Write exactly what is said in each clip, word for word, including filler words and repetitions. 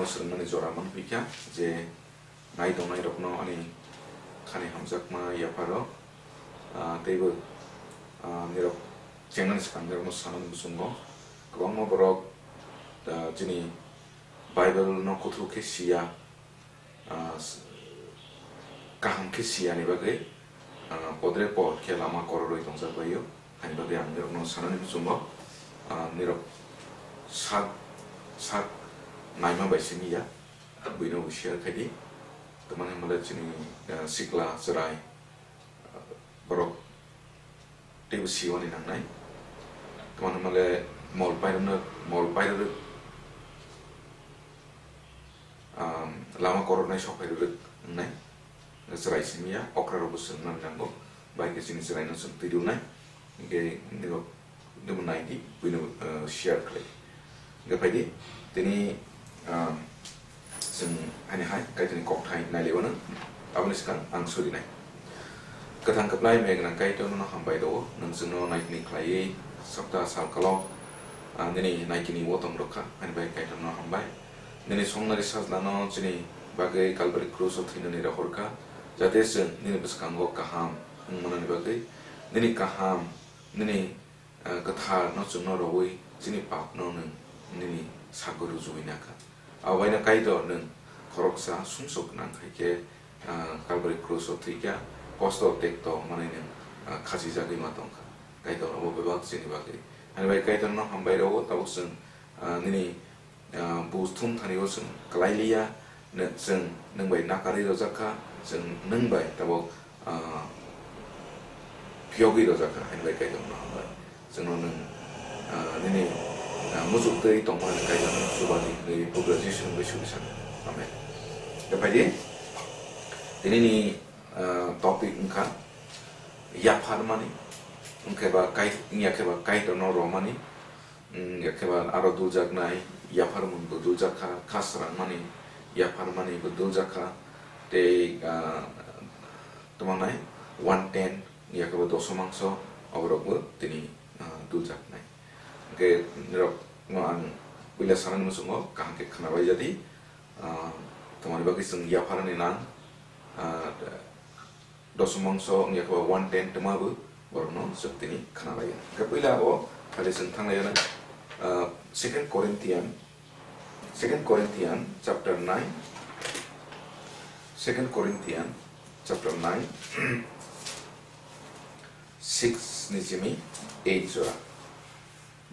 Swrwngmani jora manphaikha je nai tongnai rokno ani khani hamjakma yapharo, ah, teibo, ah, nirok chengnani swkang nirokno sanani muchungo kwbangma borok, ah, chini Bible no kuthuk khe siya, ah, s-, kaham khe siyani bagwi, ah, podre pod khe lama kororwi tongjak baio. Haini bagwi ang nirokno sanani muchungo, ah, nirok sak, sak naima bai simi ya, buino bo share khai di. Tamani hwnba le chini, ah, sikla chwrai, ah, borok teibo siwani nangnai. Tamani hwnba le mol pairwkno, mol pairwk, um, lama koroknai sok phai rwrwk wngnai. Chwrai simi ya, okra rokbo swrwngna nango. Bai khe chini chwraino chwng twi rwnai. Hwnkhe nirok naiwi di, buino, uh, share khlai. Hwnkhe phai di, tini, um, chwng haini hai Kaitorni kokthai nai liwano. Aboni swkang ang surinai. Kwthang kwplai megna Kaitor nono hambai rwo, nwng chwngno naikni khlaiwi sapta salkalo, ah, nini naikini wotong rwkha, haini bai Kaitorno hambai. Nini songnari sajlano chini bagwi Kalbari krus o thwinani rohorkha, jate chwng nini bwskango kaham wngmanani bagwi, nini kaham, nini, ah, kwtharno chwngno rwui chini papno nwng nini sago rujui nakha. Aboino Kaitor nwng khoroksa sumsok gwnang hai khe, ah, Kalbari krus o thwikha, kosto tekto manwi nwng, ah, khachijagwi ma tongkha. Kaitor obo bebak chini bagwi. Haini bai Kaitorno hambai rwo, tabuk chwng, ah, nini, ah, buj thum thani o chwng kwlai liya, nw-, chwng nwng bai nakarwi rwjak kha, chwng nwng bai tabuk, ah, phiyogwi rwjak kha, haini bai Kaitorno hambai. Chwngno nwng, ah, nini, ah, muchuk twi tongma ni Kaitor chuba di hwnwi Pugra Jisu hwnwi suri sano. Amen. Khe phai di, tini ni, ah, topic wngkha yapharmani, wngkhe ba kai-, wngya khe ba Kaitorno romani, wngya khe ba aro duljaknai yapharmung bo duljak kha, kha srangmani yapharmani bo duljak kha, tei, ah, tamo nai one tenth, wngya khe ba dosomangso, aborok bo tini, ah, duljaknai. Hwnkhe nirok no ang puila sanani muchungo kaham khe khwnabai jadi, ah, tamoni bagwi chwng yapharani nang, ah, dosomangso wngya khe ba one tenth twma bo borokno chwng tini khwnabai. Hwnkhe puila abo phale chwng thanglai ano, ah, Second Corinthian, Second Corinthian chapter nine, Second Corinthian chapter nine, six ni simi eight jora.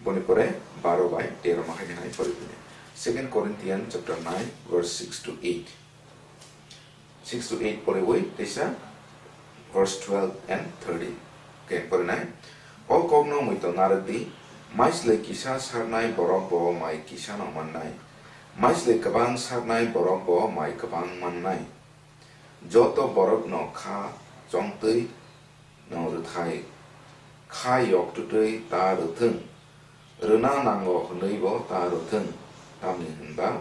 Boni pore baro bai tero ma hai hai pori pini. Second Corinthians chapter nine, verse six to eight. Six to eight pore wi teisa verse twelve and thirteen. Ke pore nai. O kokno muito narwk di, maislei kisa sarnai borok bo mai kisa no mannai. Maislei kwbang sarnai borok bo mai kwbang mannai. Joto borokno kha chongtwi no rwthai, kha yoktwtwi ta rwthwng, rwna nango hwnwibo ta rwthwng, tamni hwnba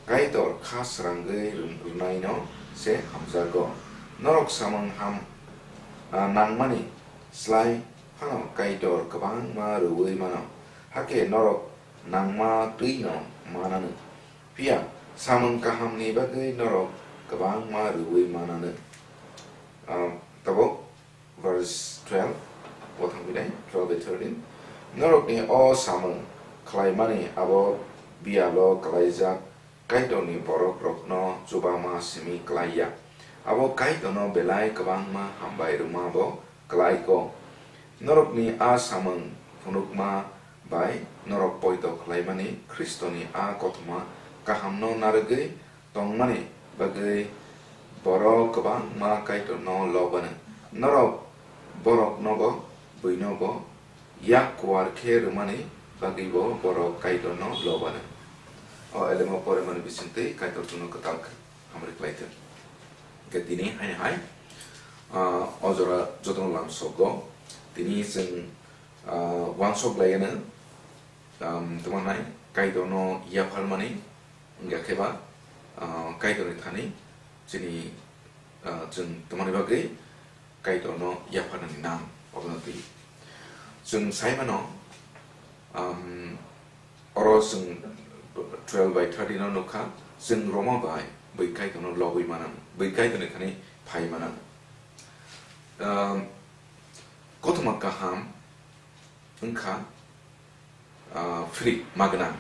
Kaitor kha srangwi rw-, rwnaino se hamjago. Norok samung ham, ah, nangmani slai phano Kaitor kwbangma rwui mano, hakhe norok nangma twino mananw. Phiya samung kahamni bagwi norok kwbangma rwui mananw. Ah, tabuk verse twelve, o thangwi nai, twelve bai thirteen. Norokni o samung khlaimani abo biyalo kwlaijak Kaitorni borokrokno chubama simi klai ya. Abo Kaitorno belai kwbangma hambai rwma bo klai kho. Norokni a samung phunukma bai norok poito khlaimani Khristoni a kothoma kahamno narwgwi tongmani bagwi borok kwbangma Kaitorno lob anw. Norok boroknobo, buinobo yak kuar khe rwmani bagwibo borok Kaitorno lob anw. O elemo poremani bisingtwi Kaitor chwngno kwtal kha. Hamari khlai thung. Hwnkhe tini haino hai, ah, o jora jotono lamsogo. Tini chwng, ah, uansuk lai anw, um, tamo hai Kaitorno yapharmani, wngya khe ba, ah, Kaitorni thani chini, ah, chwng tamani bagwi Kaitorno yapharnani nang, obono twi. Chwng sai mano, um, oro chwng twelve bai thirteen no nukha, Chwng Roma bai bwi Kaitorno lobwi manang, bwi Kaitorni thani phai manang. Um, kothoma kaham wngkha, ah, free, magna.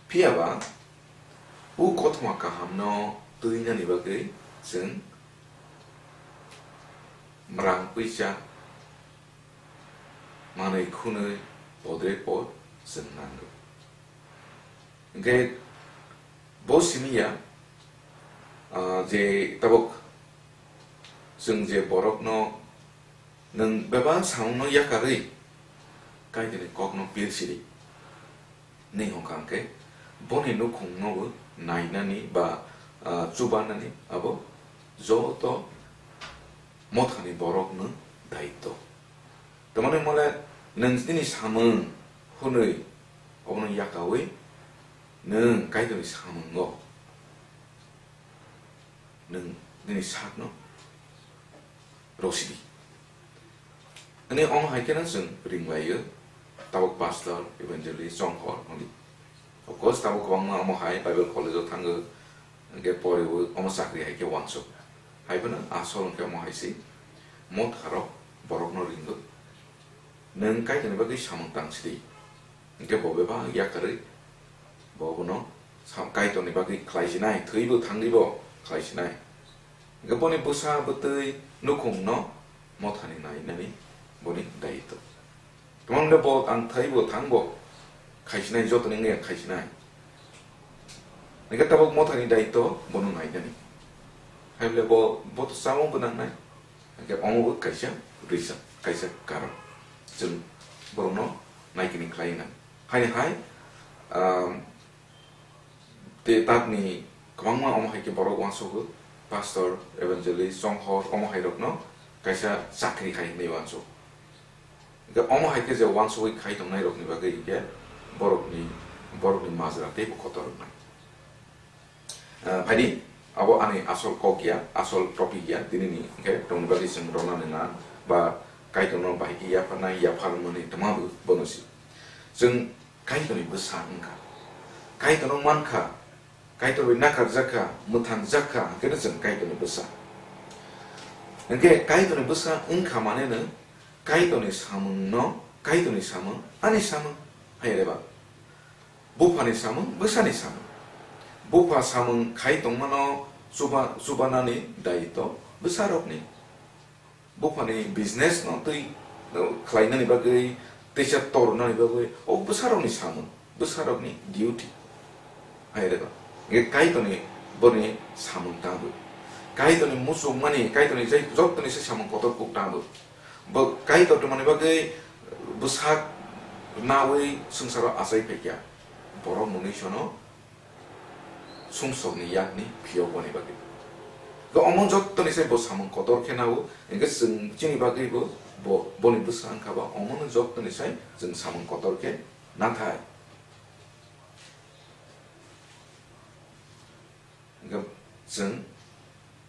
Phiya ba, o kothoma kahamno twinani bagwi chwng rang puisa, manwi khwnwi, podre pod chwng nango. Hwnkhe bo simi ya, ah, je tabuk chwng je borokno nwng bebak samungno yakarwi Kaitorni kokno pilsidi. Nini hwnkha hwnkhe boni nukhungnobo nainani ba, ah, chubanani abo joto mothani borokno daitw. Tamani mole nwng nini samung hwnwi obono yakaui nwng Kaitorni samungo nwng nini sakno rosidi. Ani omo hai kheno chwng ringlaio, tabuk pastor, evangelist, chonghor hwnwi. Of course, tabuk kwbangma omo hai Bible college-o thango, hwnkhe poriwi omo chakri hai khe uansuk. Hai phano asol hwnkhe omo hai se, motharok borokno ringo. Nwng Kaitorni bagwi samung tang sidi. Hwnkhe bo bebak yakarwi bo bono sam-, Kaitorni bagwi khlai sinai, thwibo thangwibo khlai sinai. Hwnkhe boni bwsa bwtwi nukhungno mothani nainani boni daitw. Tamo hwnkhe bo ang thwibo thangbo khai sinai, jotoni wngya khai sinai. Hwnkhe tabuk mothani daitw bono nainani. Hai bole bo, bo to chamung bo nangnai. Hwnkhe omo bo kaisa reason, kaisa karon. Chwng borokno naikini khlai nang. Haini hai, um, tei tatni kwbangma omo hai khe borok uansugo, pastor, evangelist, chonghor, omo hai rokno kaisa chakri hai hinwi uansugo. Hwnkhe omo hai khe je uansugwi khai tongnai rokni bagwi hwnkhe borokni, borokni majra teibo kotor wngnai. Ah, phaidi, abo ani asol kok ya, asol topic ya, tini ni hwnkhe tongni bagwi chwng rwna nang ba Kaitorno bahai khe yapharnai, yapharmani twma bo bono si. Chwng Kaitorni bwsa wngkha. Kaitorno mankha, Kaitor bai nakarjakha, mwthangjakha, hwnkhe no chwng Kaitorni bwsa. Hwnkhe Kaitorni bwsa wngkha mane no Kaitorni samungno, Kaitorni samung, ani samung, hai reba. Buphani samung, bwsani samung. Bupha samung khai tongmano chuba-, chubanani daitw bwsarokni. Buphani business no twi, uh, khlainani bagwi, teisa tornani bagwi, o bwsarokni samung, bwsarokni duty. Hai reba. Nge Kaitorni boni samung tangbo. Kaitorni muchungmani, Kaitorni jai jottoni se samung kotor kuk tangbo. Bo Kaitor tongmani bagwi bwsak naui swngcharo achai phaikha. Borok mwnwi sono sumsokni yakni phiyokboni bagwi. Bo omo jottoni se bo samung kotor khe nao, hwnkhe chwng chini bagwi bo, bo, boni bwsa wngkha ba omono jottoni se chwng samung kotor khe nathai. Hwnkhe chwng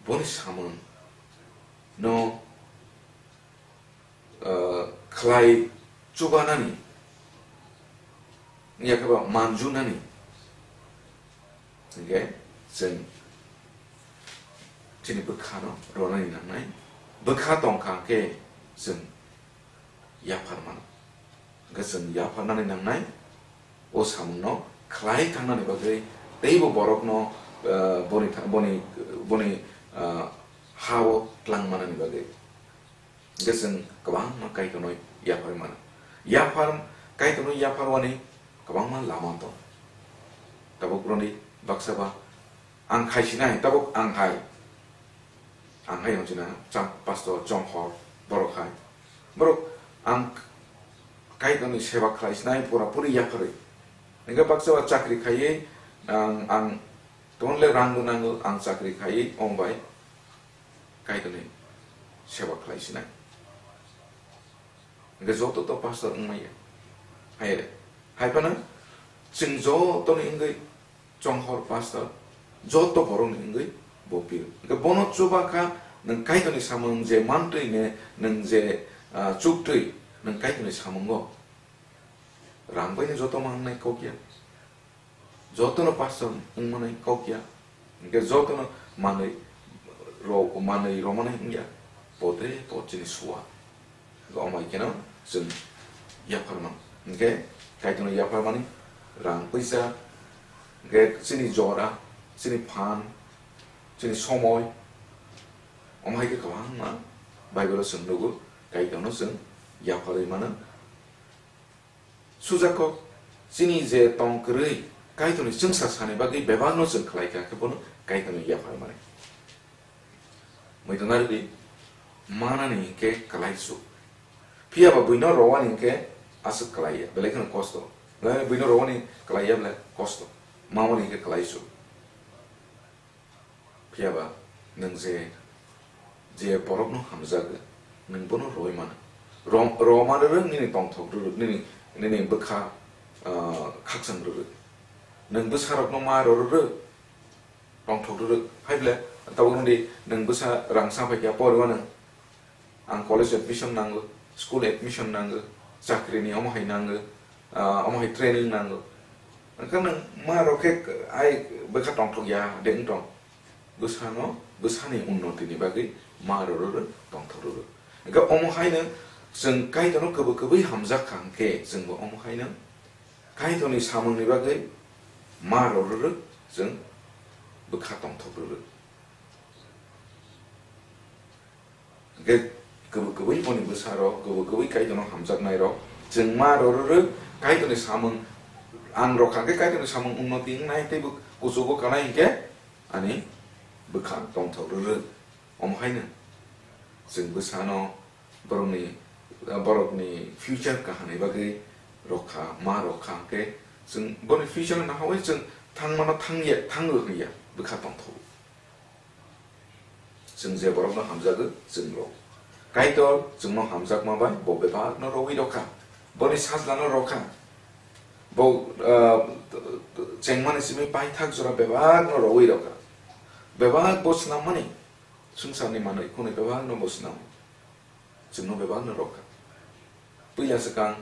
boni samung no, ah, khlai chubanani, yakhe ba manjunani, hwnkhe chwng chini bwkhano ronani nangnai. Bwkha tongkha khe chwng yaphar mano. Hwnkhe chwng yapharnani nangnai, o samungno khlai thangnani bagwi teibo borokno, ah, boni tha-, boni, boni, ah, ha-o twlang manani bagwi. Hwnkhe chwng kwbangma Kaitorno yapharwi mano. Yaphar, Kaitorno yapharwani kwbangma lama tong. Tabuk roni baksa ba ang khai sinai, tabuk ang hai. Ang hai hwnchina chang pastor, chonghor, borok hai. Borok ang Kaitorni seba khlai sinai pura puri yapharwi. Hwnkhe baksa ba chakri khaiwi ang, ang tongole rang bo nango, ang chakri khaiwi ong bai Kaitorni seba khlai sinai. Hwnkhe joto to pastor wng maya. Hai re. Hai phano chwng jotoni wngwi chonghor pastor, joto borokni wngwi bo pir. Hwnkhe bono chuba kha nwng Kaitorni samung je mantwi ne, nwng je, ah, chuktwi nwng Kaitorni samungo rang bai no joto mangnai kok ya. Jotono pastor wngmani kok ya, hingke jotono manwi ro-, manwi romani wngya, potre po chini suwa. Hingke omo hai kheno chwng yapharman. Hingke Kaitorno yapharmani rang puisa, hingke chini jora, chini phan, chini somoi, omo hai khe kwbangma Bible-o chwng nugo, Kaitorno chwng yapharwi mano. Sujak kok, chini je tong kwrwi, Kaitorni chwngsa sani bagwi bebakno chwng khlai kha, khe bono Kaitorni yaphar mani. Muitu narwgwi manani hinkhe kwlai su. Phiya ba buino rowani hinkhe aswk kwlai ya, belai kheno kosto. Belai buino rowani kwlai ya belai kosto. Mamani hinkhe kwlai su. Phiya ba nwng je, je borokno hamjago, nwng bono roi mano. Rom-, roma rwrwk nini tongthok rwrwk, nini, nini bwkha, ah, khakchang rwrwk. Nwng bwsarokno ma rw rwrwk, tongthok rwrwk. Hai ble, tabuk nwng di, nwng bwsa rang sa phai kha poriwano. Ang college admission nango, school admission nango, chakri ni omo hai nango, ah, omo hai training nango. Hwnkhe nwng ma rok khe ai bwkha tongthok ya de wng tong. Bwsano, bwsani unnoti ni bagwi ma roro rok tongthok roro. Hwnkhe omo haino chwng Kaitorno kwbwi kwbwi hamjak kha hwnkhe chwngbo omo haino Kaitorni samungni bagwi ma roro rok chwng bwkha tongthok roro. Hwnkhe kwbwi kwbwi boni bwsarok, kwbwi kwbwi Kaitorno hamjaknairok, chwng ma rororok Kaitorni samung, ang rok kha khe Kaitorni samung unnoti wngnai teibo kuchugo kanai hinkhe ani bwkha tongthok rorok. Omo haino chwng bwsano borokni, borokni future kahamni bagwi rok kha, ma rok kha hwnkhe chwng boni future no nahaui chwng thangmano thangya, thango hwnya bwkha tongthogo. Chwng je borokno hamjago, chwng rw. Kaitor chwngno hamjakma bai bo bebakno rwui rw kha. Boni sajlano rw kha. Bo, ah, chengmani simi paithak jora bebakno rwui rw kha. Bebak bo swnammani, swngcharni manwi khwnwi bebakno bo swnam. Chwngno bebakno rw kha. Puila swkang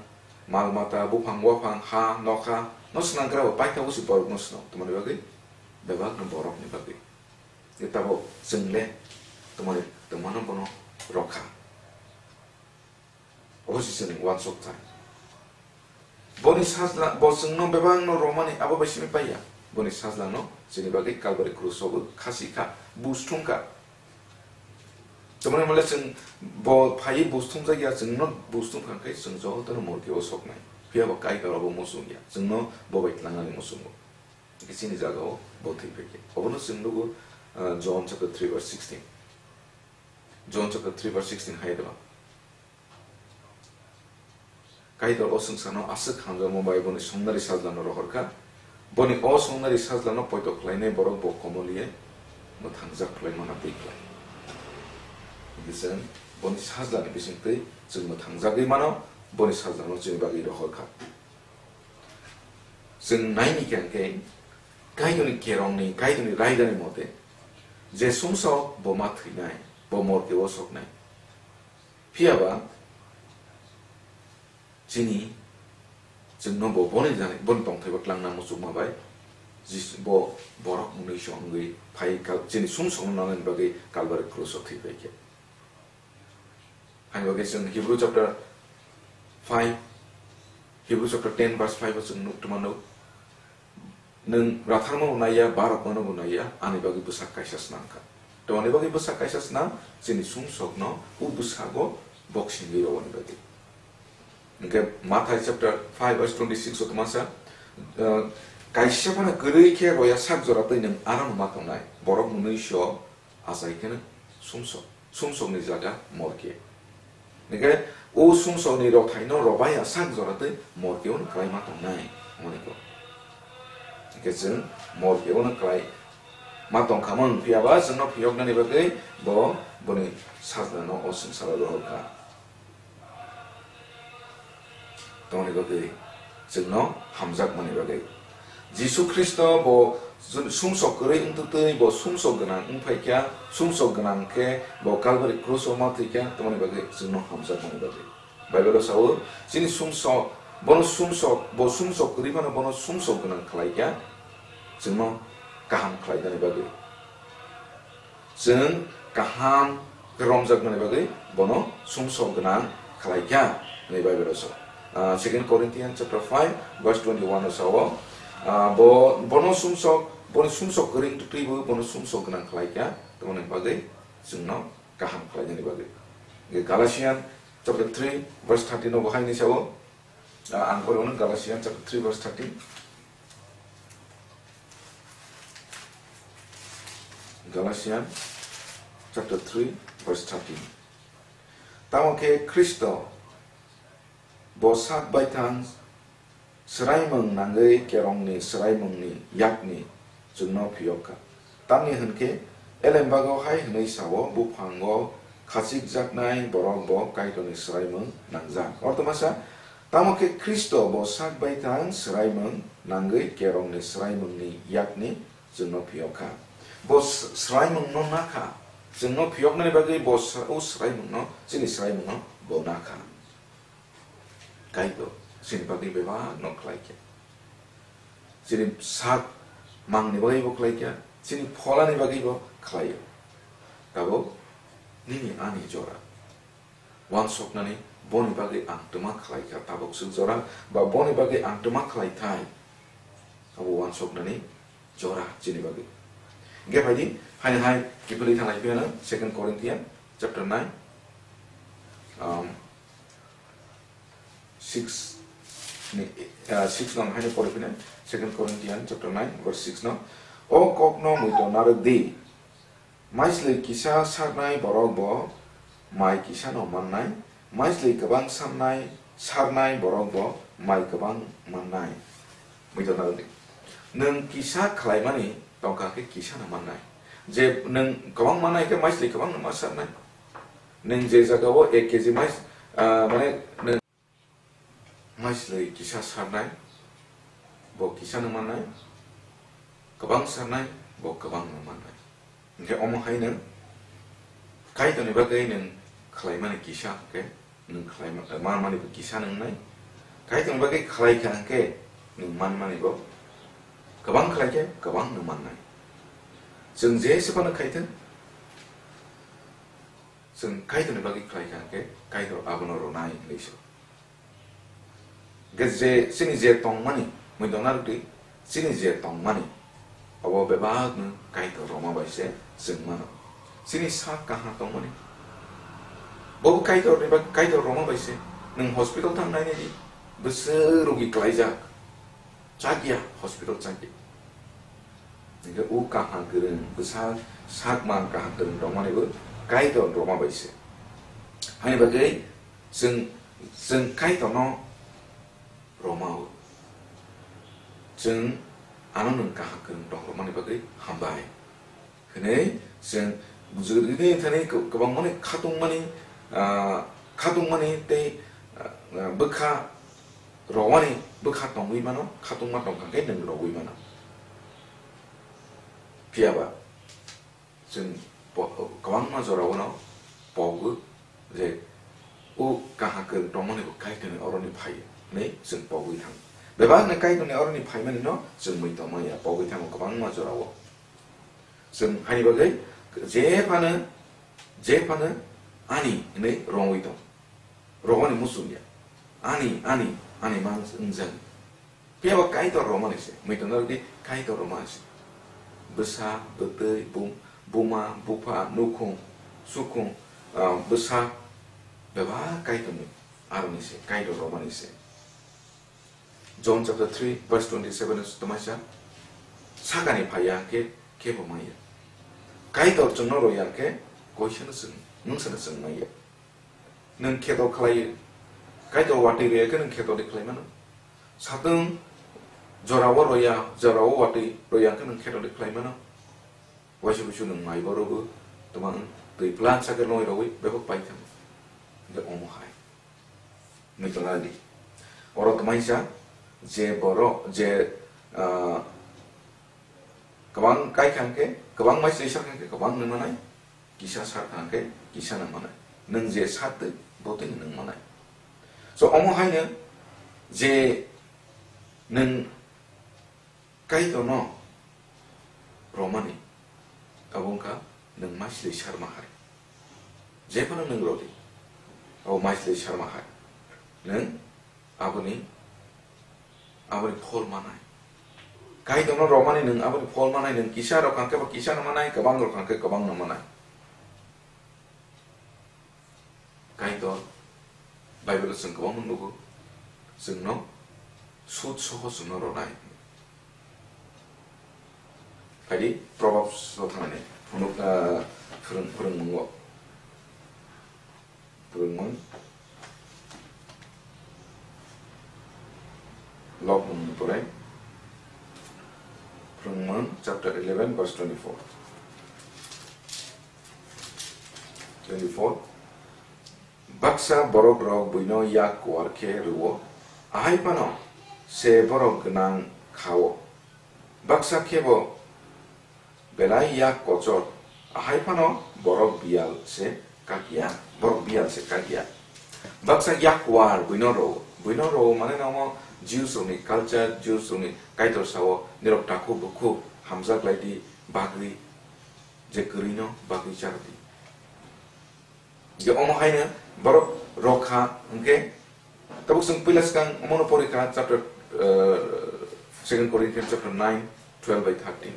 mal mata, buphang, waphang, ha, nokha no swnam gra bo, paithago se borokno swnam. Tamoni bagwi bebakno borokni bagwi. Tei tabuk chwng le tamoni tongmano bono rw kha. Obo se chwngni uansuk thai. Boni sajla, bo chwngno bebakno rwmani abo bai simi paiya. Boni sajlano chini bagwi Kalbari kruso bo khasi kha, bus thung kha. Tamoni hwnle chwng bo phaiwi bus thung jak ya, chwngno bus thung kha khe chwng jotono morke o soknai. Phiya bo Kaitor abo muchung ya, chwngno bo bai tlangnani muchungo. Hwnkhe chini jagao bo thwi phai khe. Obono chwng nugo, ah, John chapter three verse sixteen. John chapter three verse sixteen hai dwa. Kaitor o swngcharno aswk hamjakma bai boni songnari sajlano rohor kha. Boni o songnari sajlano poito khlainai borok bo komoliye mwthangjak khlai mana twi khlai. Hwnkhe chwng boni sajlani bisingtwi chwng mwthangjagwi mano, boni sajlano chini bagwi rohor kha. Chwng naini khe hwnkhe Kaitorni kerongni, Kaitorni raidani mote je sumsok bo ma thwinai, bo morke o soknai. Phiya ba chini, chwngno bo boni jani, boni tongthai bo tlangna muchungma bai Jisu bo borok mwnwi se wngwi phai kal-, chini sumsokno nanani bagwi Kalbari kruso thwi phai khe. Haini bagwi chwng Hebrew chapter five, Hebrew chapter ten verse five o chwng nuk tongmano, "Nwng ratharmano bo naiya, barokmano bo naiya, ani bagwi bwsak kaisa snam kha." Tamoni bagwi bwsak kaisa snam, chini sumsokno o bwsago boksingwi rwani bagwi. Hwnkhe Mathai chapter five verse twenty-six o tongmasa, uh, "Kaisa phano kwrwi khe roya sak jora twi nwng aram ma tongnai, borok mwnwi so achai kheno sumsok, sumsokni jaga morke." Hwnkhe o sumsokni rothaino robai ya sak jora twi morke ono kwlai ma tongnai, hwnwi kok. Hwnkhe chwng morke ono kwlai ma tongkha, wng phiya ba chwngno phiyoknani bagwi bo boni sajlano o swngcharo rohor kha. Tamoni bagwi chwngno hamjakmani bagwi. Jisu Khristo bo sumsok kwrwi wngtwtwi bo sumsok gwnang wngphaikha, sumsok gwnang khe bo Kalbari kruso ma thwikha, tamoni bagwi chwngno hamjakmani bagwi. Baibelo sao, chini sumsok, bono sumsok, bo sumsok kwrwi phano bono sumsok gwnang khlaikha, chwngno kaham khlainani bagwi. Chwng kaham khe romjakmani bagwi bono sumsok gwnang khlaikha, hwnwi Bible-o sa. Ah, Second Corinthians chapter five verse twenty-one o sao, ah, bo, bono sumsok, boni sumsok kwrwng twtwibo bono sumsok gwnang khlaikha, tamoni bagwi chwngno kaham khlainani bagwi. Hwnkhe Galatian chapter three verse thirteen o bo hai hwnwi sao, ah, ang porwi mano Galatian chapter three verse thirteen. Galatian chapter three verse thirteen. Tamo khe Khristo bo sak baithang swraimung nangwi kerongni swraimungni yakni chwngno phiyok kha. Tamni hwn khe Elembago hai hwnwi sao, "Buphango khachikjaknai borok bo Kaitorni swraimung nangjak." Ortho masa, tamo khe Khristo bo sak baithang swraimung nangwi kerongni swraimungni yakni chwngno phiyok kha. Bo s-, swraimungno na kha. Chwngno phiyoknani bagwi bo sra-, o swraimungno, chini swraimungno bo na kha. Kaitor chini bagwi bebak no khlai kha. Chini sak mangni bagwi bo khlai kha, chini pholani bagwi bo khlai-o. Tabuk nini ani jora. Wansoknani boni bagwi ang twma khlai kha, tabuk swk jora ba boni bagwi ang twma khlai thai. Abo wansoknani jora chini bagwi. Hwnkhe phaidi, haino hai kiphilwi thanglai phiyano Second Corinthian chapter nine, um, six ni, uh, six nong haino pori phina, Second Corinthian chapter nine verse six no. O kokno muitu narwk di. Maislwi kisa sarnai borok bo mai kisano mannai, maislwi kwbang sarnai, sarnai borok bo mai kwbang mannai. Muitu narwk di. Nwng kisa khlaimani tongkha khe kisano mannai. Je nwng kwbang mannai khe maislwi kwbangno ma sarnai. Nwng je jagao ek K G mais, ah, mane nwng maislwi kisa sarnai, bo kisano mannai, kwbang sarnai, bo kwbangno mannai. Hwnkhe omo hai nwng Kaitorni bagwi nwng khlaimani kisa hwnkhe nwng khlaima-, manmani bo kisa nwngnai. Kaitorni bagwi khlai kha hwnkhe nwng manmani bo kwbang khlai khe kwbang nwng mannai. Chwng jesa phano khai thung, chwng Kaitorni bagwi khlai kha hwnkhe Kaitor abono rwnai hinwi sa. Hwnkhe je chini je tongmani, muitu narwk di, chini je tongmani, abo bebakno Kaitor rwma bai se chwng mano. Chini sak kaham tongmani, bobo Kaitorni ba-, Kaitor rwma bai se. Nwng hospital thang nainai di, bwswk rogi klaijak, chakya, hospital chakya. Hwnkhe o kaham kwrwng, bwsa sak man kaham kwrwng tongmani bo Kaitor rwma bai se. Haini bagwi chwng, chwng Kaitorno rwma-o. Chwng ano nwng kaham kwrwng tong rwmani bagwi hambai. Hwnwi chwng jwrwini thani kwbangmani khatungmani, ah, khatungmani tei, ah, bwkha rowani bwkha tongwi mano, khatungma tongkha khe nwng rowui mano. Phiya ba chwng po-, kwbangma jorao no pogo je o kaha kwrwng tongmani bo Kaitorni oroni phai hwnwi chwng pogwi thango. Bebakni Kaitorni oroni phaimani no chwng mui tongmani ya, pogwi thango kwbangma jorao. Chwng haini bagwi jephano, jephano ani hwnwi rongwi tong. Rogoni muchung ya. Ani, ani, ani mang wngjak. Phiya ba Kaitor romani se. Mui tongna rwdi Kaitor romani se. Bwsa, bwtwi, bum-, buma, bupha, nukhung, sukhung, ah, bwsa, bebak Kaitorni aroni se, Kaitor romani se. John chapter three verse twenty-seven o tongmani sa, sakani phaiya khe, khe bo maya. Kaitor chwngno roya khe, koisano chwng, nwng sano chwng maya. Nwng kheto khlaiwi, Kaitor watwi roya khe nwng kheto de khlai mano. Satung jorao roya, jorao watwi roya khe nwng kheto de khlai mano. Waisa busu nwng maibo rogo, twmang twi plan sa khe longwi rogwi bebak pai thang. De omo hai. Nwng tongna di. Oro twmai sa je borok, je, ah, kwbang kai kha hwnkhe, kwbang mai se sa kha hwnkhe, kwbang nung manai, kisa sa kha hwnkhe, kisa nung manai. Nwng je sa twi, bo twi nung manai. So, omo haino je nwng Kaitorno romani, abo wngkha nwng maislwi sarma hai. Jephano nwng rodi, abo maislwi sarma hai. Nwng aboni, aboni phol manai. Kaitorno romani nwng aboni phol manai, nwng kisa rok hwnkhe bo kisa no manai, kwbang rok hwnkhe kwbang no manai. Kaitor Bible-o chwng kwbangma nugo, chwngno sut soho chwngno rwnai. Phaidi Proverbs-o thangnani phunuk, ah, phwrwng-, phwrwngmungo. Phwrwngmung. Lok mungni pore. Phwrwngmung chapter eleven verse twenty-four. Twenty-four. Baksa borok rok buino yak kuar khe rwo, ahai phano se borok gwnang kha-o. Baksa khe bo belai yak kochor, ahai phano borok biyal se kak ya, borok biyal se kak ya. Baksa yak kuar buino rwo, buino rwo mane nangmo Jews rokni culture, Jews rokni Kaitor sao, nirok takhuk bukhuk hamjak lai di bagwi, je kwrwino bagwi char di. Je omo haino borok rok kha, hwnkhe tabuk chwng puila swkang omono porikha chapter, uh, Second Corinthians chapter nine, twelve by thirteen.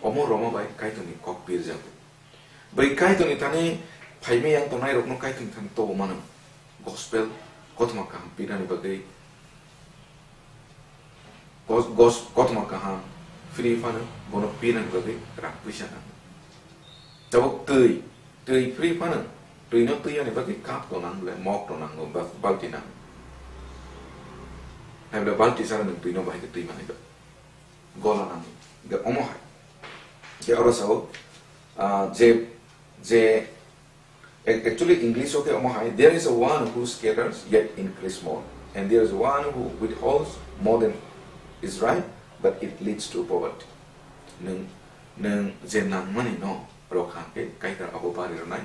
Omo Roma bai Kaitorni kok birjago. Bai Kaitorni thani phaimai yang tongnai rokno Kaitorni thani tobo mano. Gospel kothoma kaham pinani bagwi Gos-, gos-, kothoma kaham phri phano bono pinani bagwi rang puisa nango. Tabuk twi, twi phri phano, twino twiyani bagwi cup to nang le, mok to nango, ba-, balti nango. Hai bole balti sara nwng twino bahai khe twi manai ba. Gola nango. De omo hai. De oro sao, ah, je, je Ac-, actually, English o khe omo hai, "There is a one who scatters, yet increase more. And there is one who withholds more than is right, but it leads to poverty." Nwng, nwng je nangmani no rokha khe Kaitor abo bari rwnai.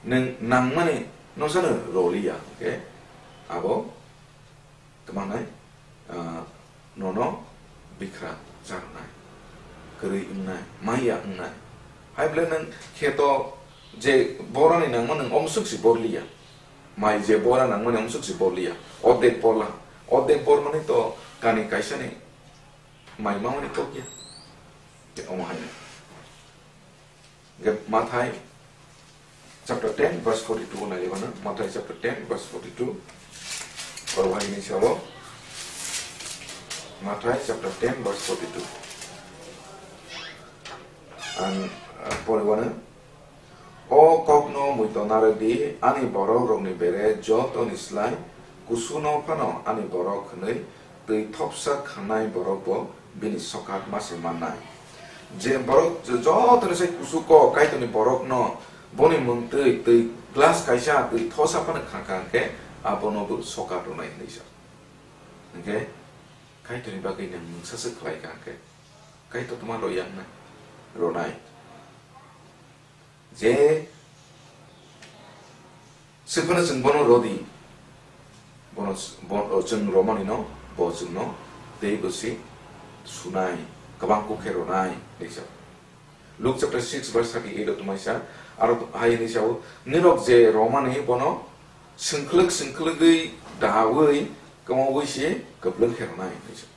Nwng nangmani no sano roliya khe abo Tamo nai, ah, nono bikra charnai, kwrwi wngnai, maya wngnai. Hai bole nwng kheto je borani nangma nwng omsuk si borliya. Mai je bora nangmani omsuk si borliya. Ordek borla. Ordek bormani to kani kaisani mai mamani kokya. Je omo hai. Hingke Mathai chapter ten verse forty-two nai lebana, Mathai chapter ten verse forty-two. Oro hai hini sabo, Mathai chapter ten verse forty-two. Ang, ah, poriwano, "O kokno muito narwk di, ani borok rokni bere joto ni slai kusuno phano ani borok hwnwi twi thopsa khanai borok bo bini sokat ma se mannai." Je borok jotoni sai kusu kok Kaitorni borokno boni mungtwi twi glass kaisa twi thosa phano kha kha hwnkhe abono bo sokat rwnai hwnwi sa. Hwnkhe Kaitorni bagwi nwng mungsa se khlai kha hwnkhe Kaitor tma roya wngnai? Rwnai. Je swkano chwng bono rodi, bono s-, bo-, o chwng romani no, bo chwngno tei bwsi sunai, kwbang kuk khe ronai, hinwi sa. Luke chapter six verse thirty-eight o tongmai sa, aro hai hinwi sao, "Nirok je romani bono swngkhwlwk swngkhwlwgwi daui kwmaui se kwplwng khe ronai," hinwi sa.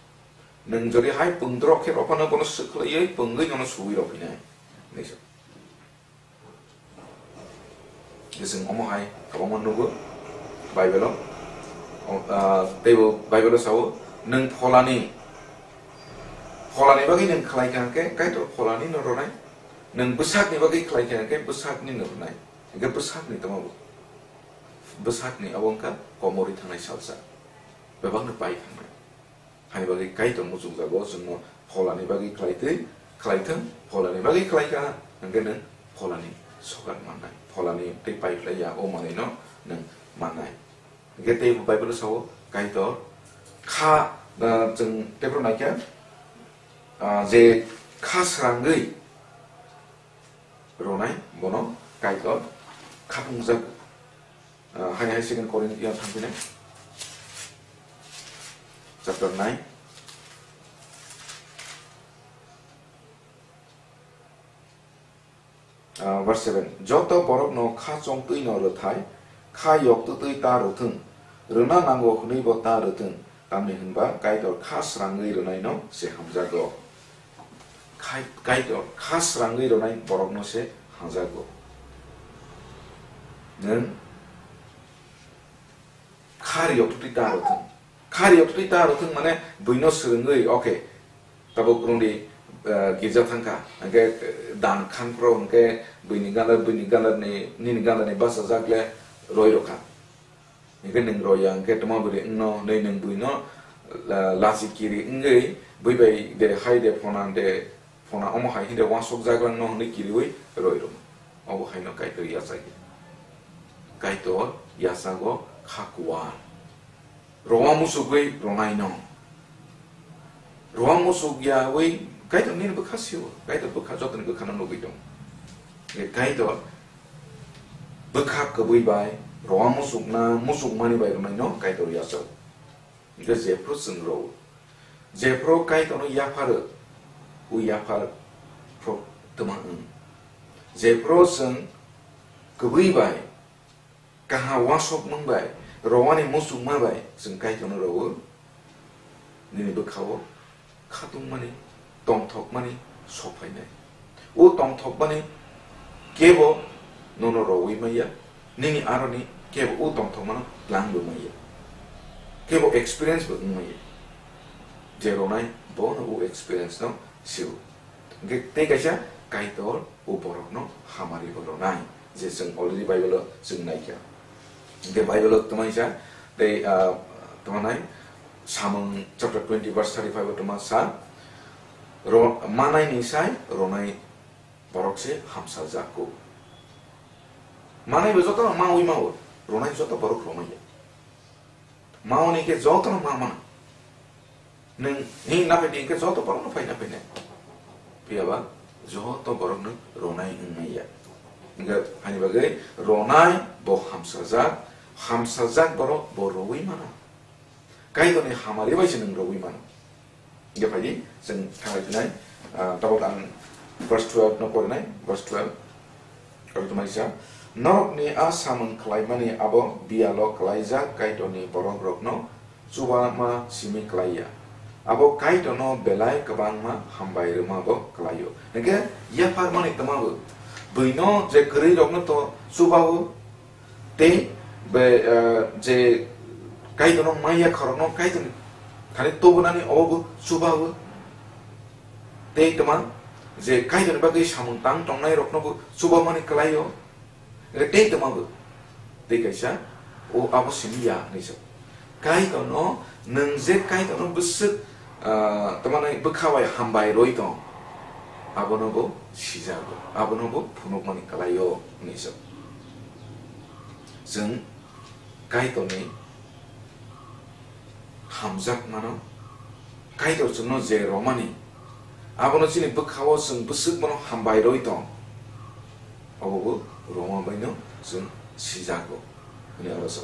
Nwng jodi hai pwngdrok khe rophano bono swkhlaiwi pwngwi nono suwi rw phinai, hinwi sa. Chwng omo hai kwbangma nugo Bible-o. O, ah, teibo Bible-o sao, "Nwng pholani, pholani bagwi nwng khlai kha hwnkhe Kaitor pholani no rwnai, nwng bwsakni bagwi khlai kha hwnkhe bwsakni no rwnai." Hwnkhe bwsakni tamo bo? Bwsakni abo wngkha komorwi thangnai salsa, bebakno pai thangnai. Hani bagwi Kaitor muchungjago chwngno pholani bagwi khlaitwi, khlaithwng, pholani bagwi khlaikha, hwnkhe nwng pholani sokat mannai, pholani tei paiphlaiya o manwino nwng mannai. Hwnkhe tei bo Bible-o sao, Kaitor kha, ah, chwng teiphru naikha, ah, je kha srangwi ronai, bono Kaitor khaphungjago. Ah, hai hai Second Corinthians thangphinai. Chapter nine. Ah, verse seven, "Joto borokno kha chongtwi no rwthai, kha yoktwtwi ta rwthwng, rwna nango hwnwi bo ta rwthwng, tamni hwnba Kaitor kha srangwi rwnaino se hamjago." Khai-, Kaitor kha srangwi rwnai borokno se hamjago. Nwng kha yoktwtwi ta rwthwng. Kha yoktwtwi ta rwthwng mane buino swrwngwi, okay, tabuk rungdi, eh, girja thangkha, hwnkhe, eh, dan khan phro hwnkhe buini ganda, buini ganda ni, nini ganda ni bachajak le roi rokha. Hwnkhe nwng roi ya hwnkhe tongma bwrwi wngno hwnwi nwng buino, la-, lachi kiri wngwi bui bai de hai de phona de, phona omo hai hinde uansuk jak langno hwnwi kiriwi roi rwma. Obo haino Kaitor yachakya. Kaitor yachago kha kuar. Rowa musugwi ronaino. Rowa musuk yawi Kaitor nini bwkha sio. Kaitor bwkha jotoni bwkhano nugwi tong. Kaitor bwkha kwbwi bai rowa musukna, musukmani bai ronaino Kaitor yachao. Hingke jephru chwng rw. Jephru Kaitorno yapharo, o yaphar phro twma wng. Jephru chwng kwbwi bai, kaham uansukmung bai, rowani muchungma bai chwng Kaitorno rw, nini bwkhao khatungmani, tongthokmani sok phainai. O tongthokmani kebo nono rowui maya, nini aroni kebo o tongthokmano tlang bo maya, kebo experience bo wng maya. Je ronai bono o experience no sio. Hingke tei kaisa Kaitor o borokno hamari bo ronai, je chwng already Bible o chwng naikha. Hingke Bible o twmai sa, tei, ah, twmanai Samung chapter twenty verse thirty-five o twma sa, ro-, manai ni sai ronai borok se hamsajak kho. Manai bo joto maui mao, ronai joto borok romai ya. Mauni khe joto no ma mana. Nwng hing na phai di hingke joto borok no phai na phai nai. Phiya ba joto borok no ronai wng nai ya. Hingke hani bagwi ronai bo hamsajak, hamsajak borok bo rowui mano. Kaitorni hamari bai se nwng rowui mano. Hingke phai di, chwng thanglai phinai, ah, tabuk ang verse twelve no porinai, verse twelve. Aro tongmani sa, "Norokni a samung khlaimani abo biyalo klaijak Kaitorni borokrokno chubama simi klaiya. Abo Kaitorno belai kwbangma hambai rwmabo klaio." Hingke yapharmani twmabo, buino je kwrwirokno to chubao, tei be, eh, je Kaitorno maya khorokno Kaitorni thani tobonani obo chubao. Tei toma je Kaitorni bagwi samung tang tongnai roknobo chubamani kwlaio. Re tei toma bo. Tei kaisa o abo simi ya hinwi sa. Kaitorno nwng je Kaitorno bwswk, ah, toma nai bwkha bai hambai roi tong. Abono bo sijago. Abono bo phunukmani kwlaio hinwi sa. Chwng Kaitorni hamjakmano, Kaitor chwngno je romani, abono chini bwkhao chwng bwswk bono hambai roi tong, obo bo roma baino chwng sijago, hwnwi aro sa.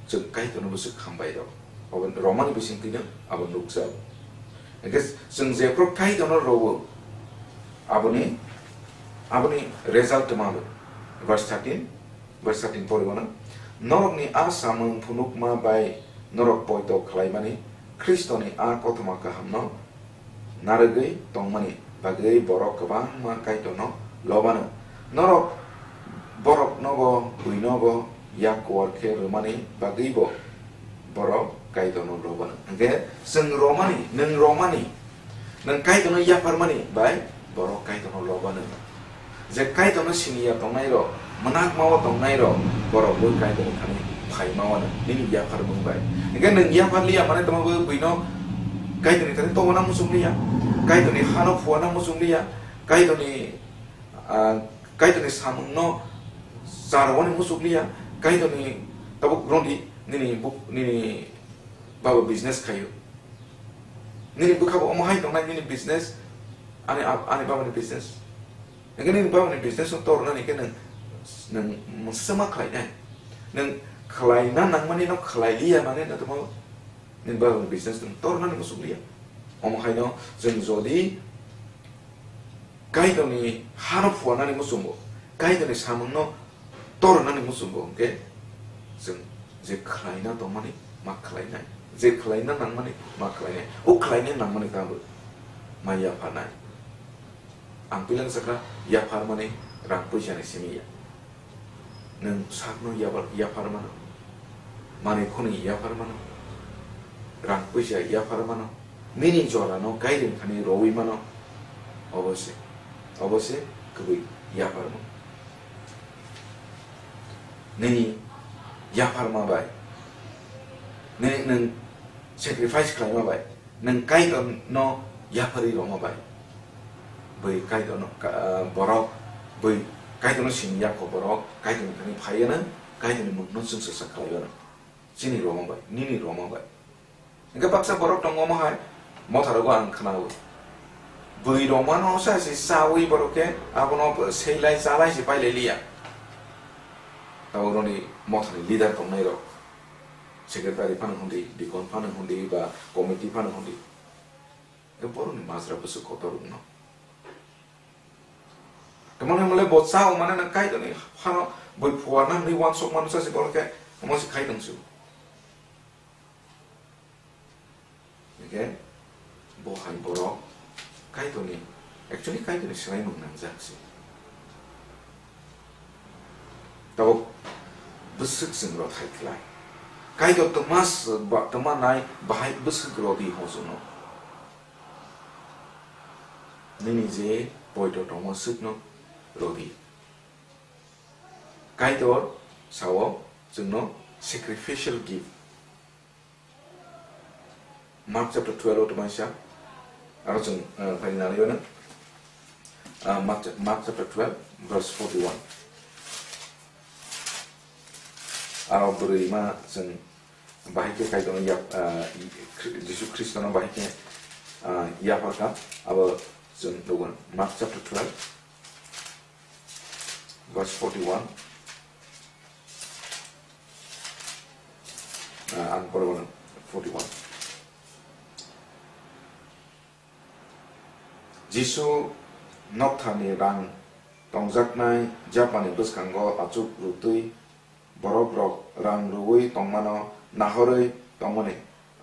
Chwng Kaitorno bwswk hambai rw, obo romani bisingtwino abo nukjago. Hingke chwng jephru Kaitorno rwo, aboni, aboni result twma bo. Verse thirteen, verse thirteen poribo na, "Norokni a samung phunukma bai norok poito khlaimani Khristoni a kothoma kahamno narwgwi tongmani bagwi borok kwbangma Kaitorno lobano. Norok borokno bo, buino bo yak kuar khe rwmani bagwi bo borok Kaitorno lobano." Hingke chwng romani, nwng romani, nwng Kaitorno yapharmani bai borok Kaitorno lobano. Je Kaitorno siniya tongnai rok, mwnakmao tongnai rok, borok bo Kaitorni thani phaimao no nini yapharmung bai. Hingke nwng yapharliya mane tongma bo buino Kaitorni thani tongna muchungliya, Kaitorni hano phuana muchungliya, Kaitorni, ah, Kaitorni samungno charwani muchungliya, Kaitorni tabuk rodi nini buk-, nini baba business khaio. Nini bwkha bo omo hai tongnai nini business, ani ab-, ani baba ni business. Hingke nini baba ni business no torna ni khe nwng, nwng mwsama khlai nai. Nwng khlai na nangmani no khlai liya mane no tamo nini baba ni business nwng torna ni muchungliya. Omo hai no chwng jodi Kaitorni hano phuarnani muchungo, Kaitorni samungno tornani muchungo hwnkhe chwng je khlaina tongmani ma khlainai, je khlaina nangmani ma khlainai, o khlaina nangmani tamo ma yapharnai. Ang puilano sakha, yapharmani rang puisani simi ya. Nwng sakno yapar, yapar mano, manwi khwnwi yapar mano, rang puisa yapar mano, nini jorano kairing thani rowi mano, obo se, obo se kwbwi yapar mano. Nini yapar ma bai, nini nwng sacrifice khlai ma bai, nwng Kaitorno yapharwi rwma bai. Bwi Kaitorno ka-, ah, borok, bwi Kaitorno simi ya kho borok, Kaitorni thani phaiya nang, Kaitorni mungno chwng swsa khlaiya nang. Chini rwma bai, nini rwma bai. Hwnkhe baksa borok tongo omo hai, motharogo ang khnawi. Bwi rwmano sa se chawi borok khe abono selai chalai se pailai liya. Tabuk roni mothani leader tongnai rok. Secretary phano hwndi, deacon phano hwndi, ba committee phano hwndi. E borokni majra bwswk kotor wngno. Tamoni hwnle bo cha o mane nang Kaitorni phano boi phuarna hwnwi uansuk mano cha se borok khe omo se khai tong se. Hingke bo hai borok Kaitorni, actually Kaitorni swnaimung nangjak se. Tabuk bwswk chwng rothai khlai. Kaitor twma s-, ba-, twma nai bahai bwswk rodi ho chwngno. Nini je poito tongma swkno rodi. Kaitor sao chwngno sacrificial gift. Mark chapter twelve o tongmani sa. Aro chwng, eh, phaini nani bana. Ah, Mark cha-, Mark chapter twelve, verse forty-one. Aro bwrwi ma chwng bahai khe Kaitorno yap-, ah, Khri-, Jisu Khristono bahai khe, ah, yapharkha. Abo chwng nugo. Mark chapter twelve, verse forty-one. Ah, ang porwano forty-one. Jisu nokthani rang tongjaknai japani bwskango achuk rwtwi borokrok rang rwui tongmano nahorwi tongmani.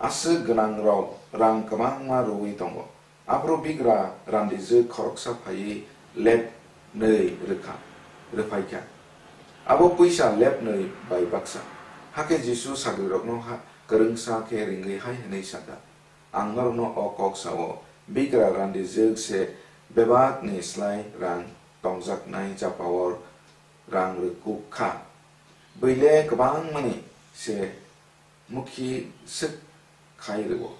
Aswk gwnangrok rang kwbangma rwui tongo. Aphuru bigra randijwk khoroksa phaiwi lep nwi rwkha, rwphaikha. Abo puisa lep nwi bai baksa. Hakhe Jisu sagrirokno ha-, kwrwngsa khe ringwi hai hwnwi sakha, "Ang norokno o kok sao, bigra randijwk se bebakni slai rang tongjaknai japao rang rwkuk kha. Bwile kwbangmani se mukhi swk khai rwo.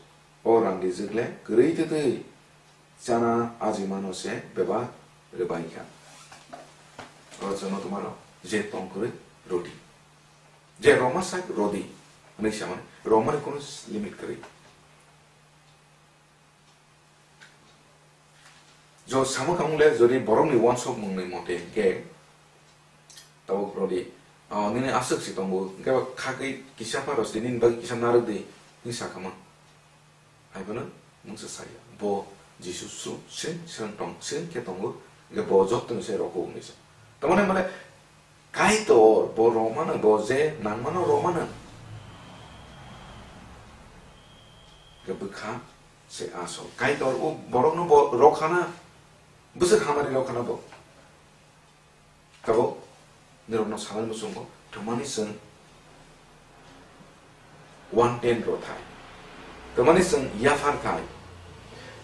O randijwk le kwrwi twtwi chana ajimano se bebak rwbaikha." O chwngno twmaro je tong kwrwi rodi. Je roma sak rodi hwnwi samani romani kono limit kwrwi. Jo samo khamung le jodi borokni uansukmungni mote hwnkhe tabuk rodi, ah, nini aswk se tongo, hwnkhe ba khagwi kisa phano se nini bagwi kisa narwk di, hwnwi sakha man. Hai phano mungsa saya, bo Jisu su-, sring sring tong, sring khe tongo, hwnkhe bo jotono se rokho hwnwi sa. Tamoni mane Kaitor bo romano, bo je nangmano romano. Hwnkhe bwkha se asol. Kaitor o borokno bo rokhana, bwswk hamari rokhana bo. Tabuk nirokno sanani muchungo, twmani chwng one tenth rw thai. Twmani chwng yaphar thai.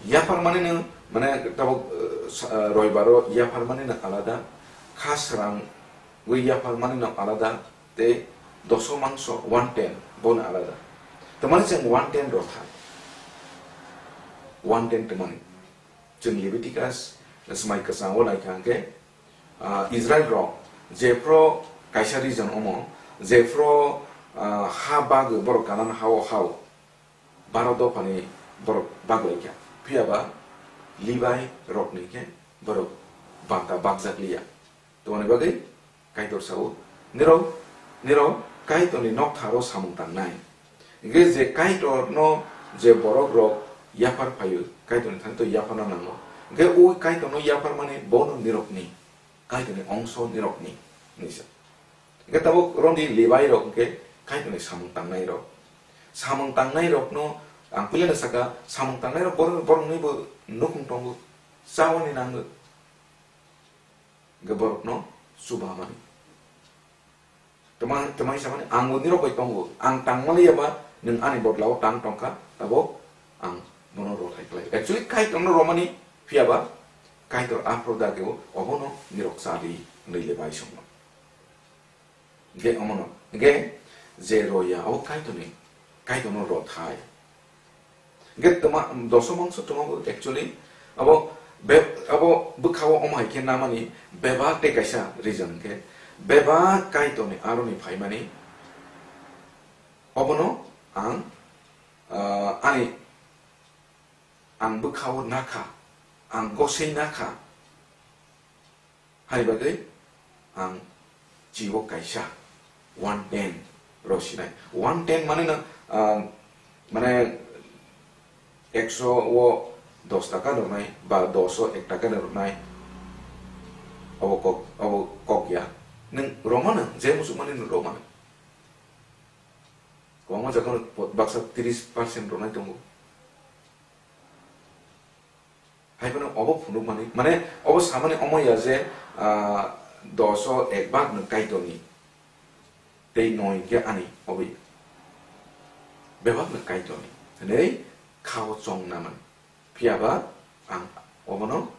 Yaphar mani no, mane, tabuk, eh, sa-, eh, roibaro yaphar mani no alada, kha srang wi yaphar mani no alada, tei doso mangso one tenth bono alada. Twmani chwng one tenth rw thai. One tenth twmani. Chwng Leviticus, Swmai Kwchang o naikha hwnkhe, ah, Israel rok jephru kaisa region omo, jephru, ah, ha bagwi borok Kanan ha o ha o, baro dophani borok baglaikha. Phiya ba Levi rokni khe borok banta bakjakliya. Tongmani bagwi Kaitor sao, nirok, nirok Kaitorni noktharo samung tangnai. Hingkhe je Kaitorno je borok rok yaphar phaio, Kaitorni thani to yapharna nango. Hwnkhe o Kaitorno yapharmani bono nirokni, Kaitorni ongso nirokni, hinwi sa. Hwnkhe tabuk romdi Lebai rok hwnkhe Kaitorni samung tangnai rok. Samung tangnai rokno ang puilano saka, samung tangnai rok borok, borokni bo nukhung tongo, chawani nango. Hwnkhe borokno chubamani. Tama, tama hinsamani ang bo nirok bai tongo. Ang tangmani yaba nwng ani bodlao tang tongkha, tabuk ang bono rothai khlai. Actually, Kaitorno romani phiyaba, Kaitor aphro dageo obono nirok chadi, hwnwi le bai songno. Hwnkhe omono, hwnkhe je roya, abo Kaitorni, Kaitorno rothai. Hwnkhe toma, doso mangso toma bo actually, abo be-, abo bwkhao omo hai khe namani bebak tei kaisa reason hwnkhe, bebak Kaitorni aroni phaimani, obono ang, ah, ani, ang bwkhao nakha, ang gosei nakha. Hai bagwi ang chibo kaisa one ten rosinai. One ten mane no, ah, mane ekso o dos taka rwnai ba dos o ek taka rwnai. Abo kok, abo kok ya. Nwng romano, je musuk mani nwng romano. Kwbangma jaga baksa tris percent rwnai tongo. Hai phano obo phunukmani, mane obo samani omo ya je, ah, dos o ek bhag no Kaitorni, tei noi hwnkhe ani obo ya. Bebak no Kaitorni hwnwi khao chong namani. Phiya ba ang obono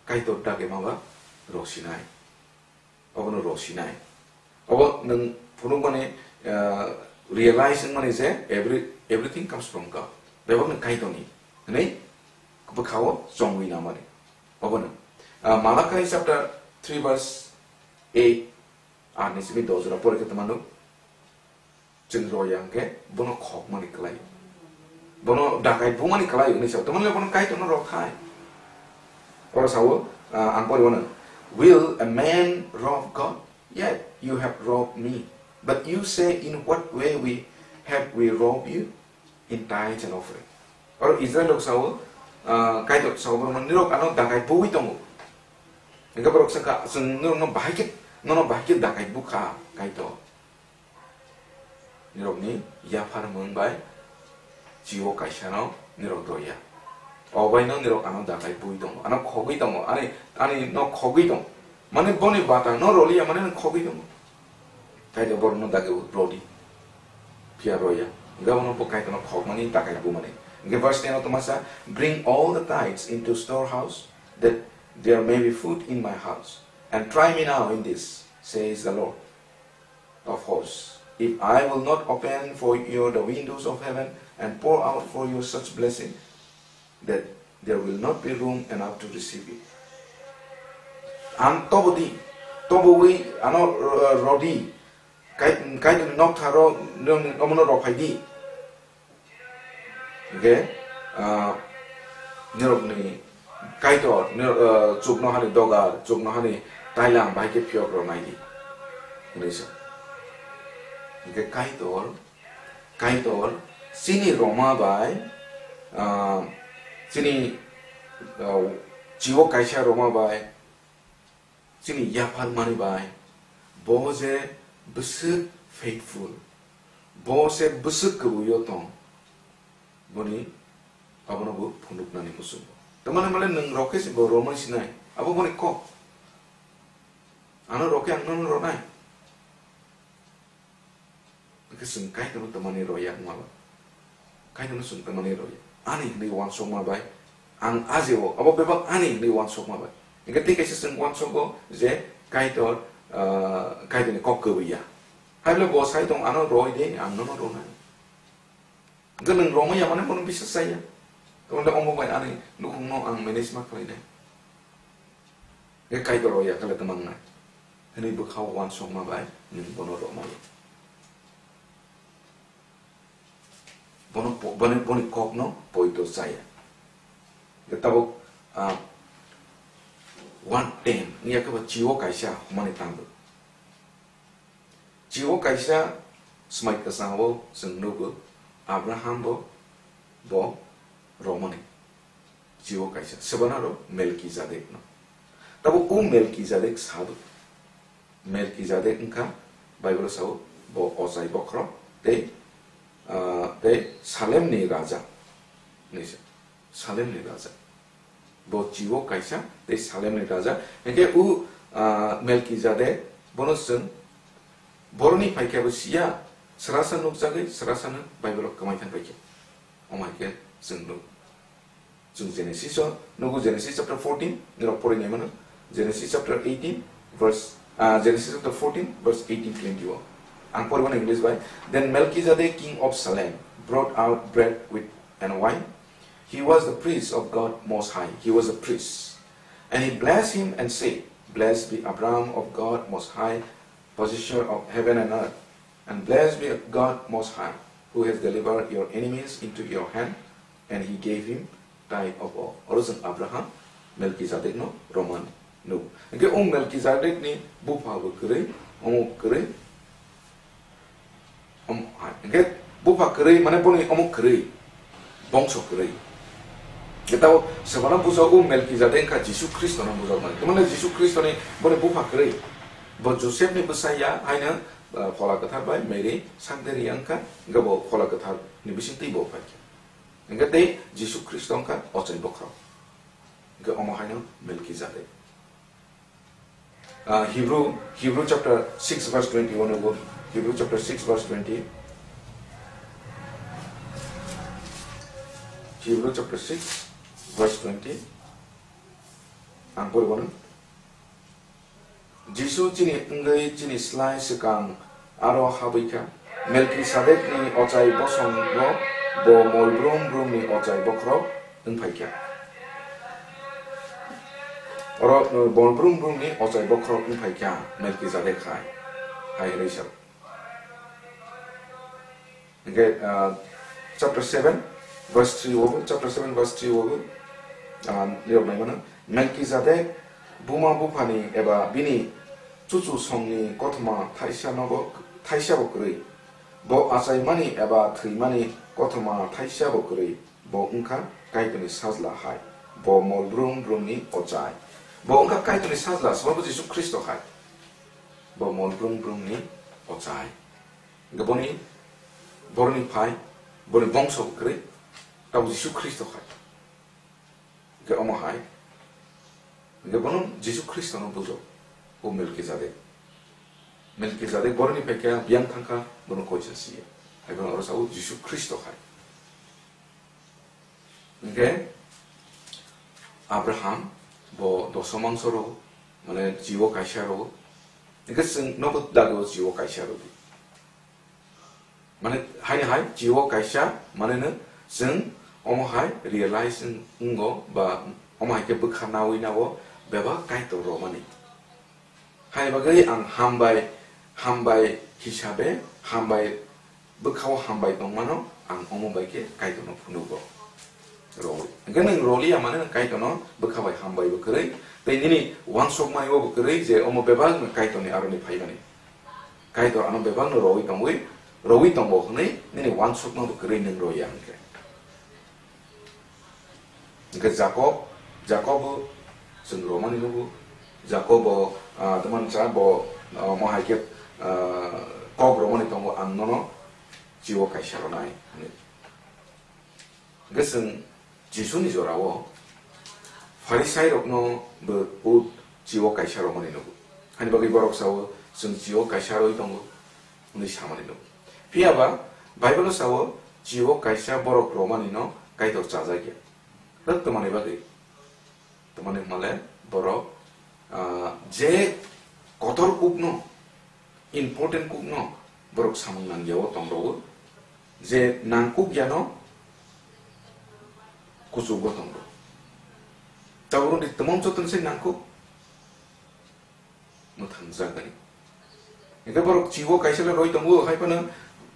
Kaitor dagema ba rosinai. Obono rosinai. Obo nwng phunukmani, ah, realize wngmani je every, everything comes from God. Bebak nwng Kaitorni hwnwi bwkhao chongwi namani. Obono, ah, Malakai chapter three verse eight, ani simi dojora pore khe tongmano. Chwng roya hwnkhe bono khokmani kwlai. Bono dakai bumani kwlai hwnwi sao. Tamoni bono Kaitorno rothai. Oro sao, ah, ang pori bono, "Will a man rob God? Yet you have robbed me." But you say, "In what way we have we robbed you?" "In tithes and offering." Oro Israel rok sao, ah, Kaitor sao, "Borok nirok ano dakai bui tongo." Hwnkhe borok sakha, "Chwng norokno bahai khe, nono bahai khe dakai bukha, Kaitor." Nirokni yaphar mung bai chiwo kaisa no nirok roya. O bai no nirok ano dakai bui tongo, ano khogwi tongo, ani, ani no khogwi tongo. Mane boni bata no roliya, mane no khogwi tongo. Kaitor borok no dagi rodi. Phiya roya. Hwnkhe abono bo Kaitor no khokmani dakai bumani. Hwnkhe verse ten o tongmasa, "Bring all the tithes into storehouse, that there may be food in my house. And try me now in this, says the Lord of hosts, if I will not open for you the windows of heaven and pour out for you such blessing that there will not be room enough to receive it." Ang tobo di, tobo wi ano, uh, rodi, kai, kai nok tharo, omono rok phai di. Hwnkhe, ah, nirokni Kaitor, nir-, ah, chuknohani dogar, chuknohani tailang bahai khe phiyok rw nai di, hwnwi sa. Hwnkhe Kaitor, Kaitor chini roma bai, ah, chini, ah, chiwo kaisa roma bai, chini yaphar mani bai, bo je bwswk faithful, bo se bwswk kwrwi o tong, boni abono bo phunuknani muchungo. Tamani male nwng rokhe se bo romani sinai, abo boni kok. Ano rokhe ang nono ronai. Hwnkhe chwng Kaitorno tongmani roya wngma ba? Kaitorno chwng tongmani roya. Ani hwnwi uansukma bai, ang ajio, abo bebak ani hwnwi uansukma bai. Hwnkhe tei kaisa chwng uansugo je Kaitor, ah, Kaitorni kok kwrwi ya. Hai le bo sai tong, ano roi de, ang nono ronai. Hwnkhe nwng romwi ya mane bono bisas chaya. Tamo le omo bai ani nukhungno ang manage ma khlainai. Hwnkhe Kaitor roya khe le tamo wngnai. Hwnwi bwkhao uansukma bai nwng bono romai. Bono po-, boni, boni kokno poito chaya. Hwnkhe tabuk, ah, one ten wngya khe bo chiwo kaisa humani tangbo. Chiwo kaisa swmai kwchango chwng nugo, Abraham bo, bo romani. Chiwo kaisa, sebana ro Melkizedek no. Tabo o Melkizedek sadu. Melkizedek wngkha Bible sao bo ochai bokhorok tei, ah, tei Salem ni raja. Hinwi se, Salem ni raja. Bo chiwo kaisa tei Salem ni raja. Hinkhe o, ah, Melkizedek bono chwng boroni phaikhe bo siya, srasa nukjagwi srasano Bible o kwmai thang paikhe. Omo hai khe chwng nuk. Chwng Genesis o nugo, Genesis chapter fourteen, norok porwi nai mano. Genesis chapter eighteen, verse, ah, Genesis chapter fourteen, verse eighteen, twenty o. Ang porwi mano English bai. "Then Melchizedek, king of Salem, brought out bread with, and wine. He was the priest of God Most High." He was a priest. "And he blessed him and said, 'Blessed be Abraham of God Most High, possessor of heaven and earth. And blessed be God Most High, who has delivered your enemies into your hand, and he gave him tithe of all.'" Oro chwng Abraham, Melkizedek no romani nugo. Hinkhe o Melkizedek ni bupha bo kwrwi, omo kwrwi, om-, hai, hinkhe bupha kwrwi mane boni omo kwrwi, bongso kwrwi. Hinkhe tabo sebana bujao o Melkizedek wngkha Jisu Khristo no bujao mani. Tamani Jisu Khristo ni boni bupha kwrwi. Bo Joseph ni bwsa ya, haino, ah, Phola Kwthar bai Mary sakderi wngkha, hinkhe bo Phola Kwthar ni bisingtwi bo phaikha. Hinkhe tei Jisu Khristo wngkha ochai bokhorok. Hinkhe omo haino Melkizedek. Ah, Hebrew, Hebrew chapter six verse twenty-one o, Hebrew chapter six verse twenty. Hebrew chapter six verse twenty. Ang porwi mano. Jisu chini wngwi chini slai swkang aro habwi kha. Melkisadekni ochai bosongo bo mol brum brumni ochai bokhorok wng phai kha. Oro, uh, mol brum brumni ochai bokhorok wng phai kha Melkisadek hai, hai hwnwi sa. Hinkhe, ah, chapter seven, verse three o, chapter seven, verse three o, ah, nirok nai mano. Melkizedek buma buphani eba bini chuchu songni kothoma thaisa nobo, thaisa bo kwrwi. Bo achaimani eba thwimani kothoma thaisa bo kwrwi. Bo wngkha Kaitorni sajla hai. Bo mol brum brumni ochai. Bo wngkha Kaitorni sajla, sobo Jisu Khristo hai. Bo mol brum brumni ochai. Hinkhe boni, boroni phai, boni bongso bo kwrwi, tamo Jisu Khristo khai. Hinkhe omo hai, hinkhe bono Jisu Khristono bujo, o Melkizedek. Melkizedek boroni phaikha, biyang thangkha, bono koisa siya. Hai bono oro sao Jisu Khristo khai. Hinkhe Abraham bo doso mangso rw, mane chiwo kaisa rw. Hinkhe chwng nobo dagao chiwo kaisa rw di. Mane haino hai chiwo kaisa, mane no chwng omo hai realize wng-, wngo ba omo hai khe bwkha nawi nao bebak Kaitor rw mani. Hai bagwi ang hambai, hambai hisabe, hambai bwkhao hambai tongmano ang omo bai khe Kaitorno phunugo. Rwi. Hinkhe nwng rwliya mane nwng Kaitorno bwkha bai hambai bo kwrwi, tei nini uansukmani bo kwrwi je omo bebak nwng Kaitorni aroni phaimani. Kaitor ano bebakno rwi tongwi, rwi tongo hwnwi nini uansukma bo kwrwi nwng rwya hinkhe. Hinkhe Jakob, Jakob bo chwng romani nugo. Jakob bo, ah, tamani cha bo, ah, mo hai khe, ah, kok romani tongo, "Ang nono chiwo kaisa ronai," hwnwi. Hinkhe chwng Jisuni jorao Pharisairokno bo ut chiwo kaisa romani nugo. Hani bagwi borok sao, "Chwng chiwo kaisa rwi tongo," hwnwi samani nugo. Phiya ba Bible-o sao, chiwo kaisa borok romani no Kaitor chajakya. Rwk twmani bagwi. Tamani hwnmale borok, ah, je kotor kukno, important kukno borok samung nangya o tongrwo, je nangkukya no kuchugo tongrwo. Tabukni twmang jotono se nangkuk mwthangjakgani. Hinkhe borok chiwo kaisa le roi tongo, hai phano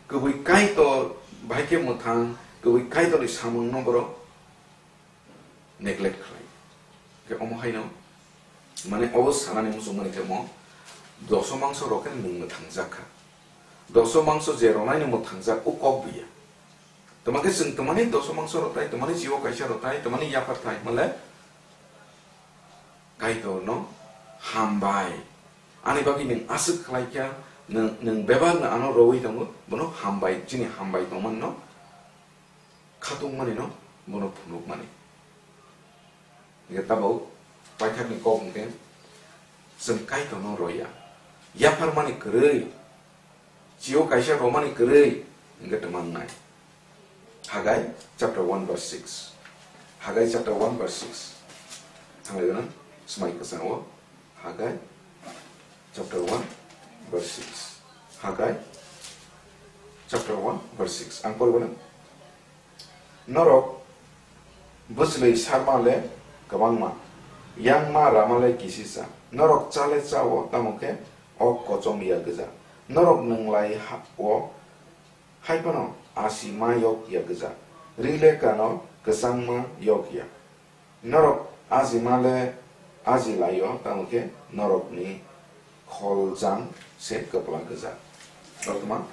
kwbwi Kaitor bahai khe mwthang, kwbwi Kaitorni samungno borok neglect khlai. Khe omo haino, mane, obo sanani muchungmani khe omo, doso mangso rok khe nwng mwthangjak kha. Doso mangso je ronaino mwthangjak, o kok buya. Tama khe chwng tamani doso mangso rok tai, tamani jibo kaisa rok tai, tamani yaphar tai, male Kaitor no hambai. Ani bagwi nwng aswk khlai kha, nwng, nwng bebak no ano rowi tongo, bono hambai, chini hambai tongmani no khatungmani no bono phunukmani. Hingke tabok paithakni kok hingke chwng Kaitorno roya. Yapharmani kwrwi, chio kaisa romani kwrwi hingke twmangnai. Hagai chapter one verse six. Hagai chapter one verse six. Thanglaigwna swmai kwchangwo. Hagai chapter one verse six. Hagai chapter one verse six. Ang poribwna. Norok bwchlwi sarma le kwbangma, yang ma rama le kisisa. Norok cha le cha-o, tamo khe o kochom ya gwja. Norok nwnglai ha-, o hai phano asi ma yok ya gwja. Ri le kano kwchangma yok ya. Norok ajima le aji lai-o, tamo khe norokni kholjang se kwpla gwja. Koktma